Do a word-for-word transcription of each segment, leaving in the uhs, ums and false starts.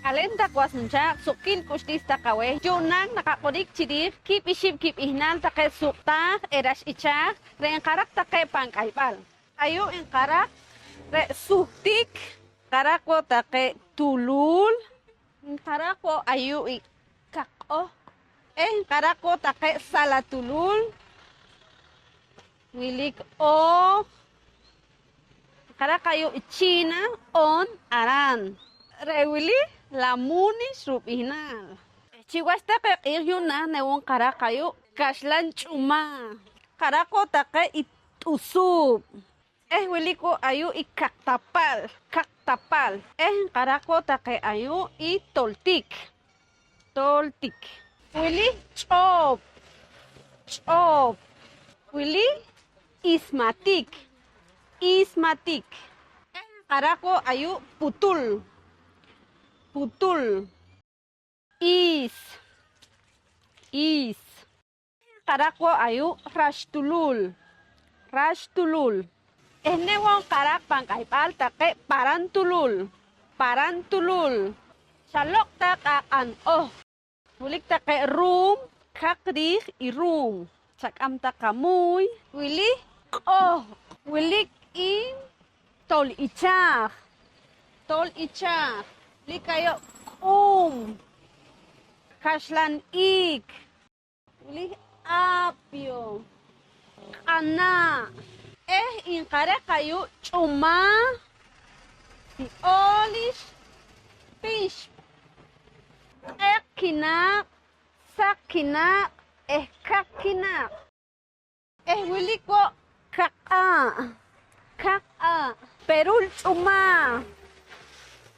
K'aleen taq was nuchaaq', suqkiil k'uxliis taq aweh. Yu'naak naqaq'orik chi riij kiib' ixib' kib'ihnaal taqe suq'taaj eh rax ichaaj re' nqaraq taqe pan k'ayb'al. Ayu' nqaraq re' suhtik, nqaraq wo' taqe tuluul, nqaraq wo' ayu' i kaq q'ohq eh nqaraq wo' taqe salatuluul, wilik ooj, nqaraq ayu' i chiina oon araan. Re' wili lamuunix rub'ihnaal. Chiwach taqe q'iij yu'naak ne wo' nqaraq ayu' kaxlan ch'umaaj, nqaraq wo' taqe i t'usuub'. Eh wilik wo' ayu' i kaqtapal, kaqtapal. Eh nqaraq wo' taqe ayu' i toltik, toltik. Wili ch'oop, ch'oop. Wili ismatik, ismatik. Eh nqaraq wo' ayu' putul, putul. Iis, iis. Nqaraq wo' ayu' raxtuluul, raxtuluul. Eh ne wo' nqaraq pan k'ayb'al taqe parantuluul, parantuluul. Chaloq' taq aq'an q'ohq. Wilik taqe ruum, kaq riij i ruum. Chak'am taq amuuy. Wili q'ohq. Wilik i tol ichaaj, tol ichaaj. Wilik ayu' k'uum, kaxlan iik. Wili apio, q'anaa'. Eh nqaraq ayu' ch'umaaj, ti'oolix, pixp, q'eq kinaaq', saq kinaaq' eh kaq kinaaq'. Eh wilik wo' kaq q'aa', kaq q'aa', perul ch'umaaj,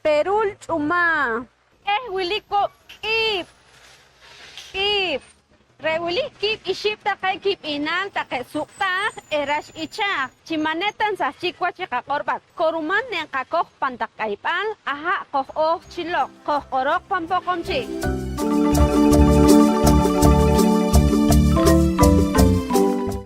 perul ch'umaaj. Eh wilik wo' k'iib', k'iib'. Re' wili kiib' ixib' taqe kib'ihnaal taqe suq'taaj eh rax ichaaj chi ma' ne ta nsahchik wach i qaq'orb'al. Koruman ne nqakoj pan taq k'ayb'al, aha' qoj-ooj chi loq', qojq'oroq pan Poqomchi'.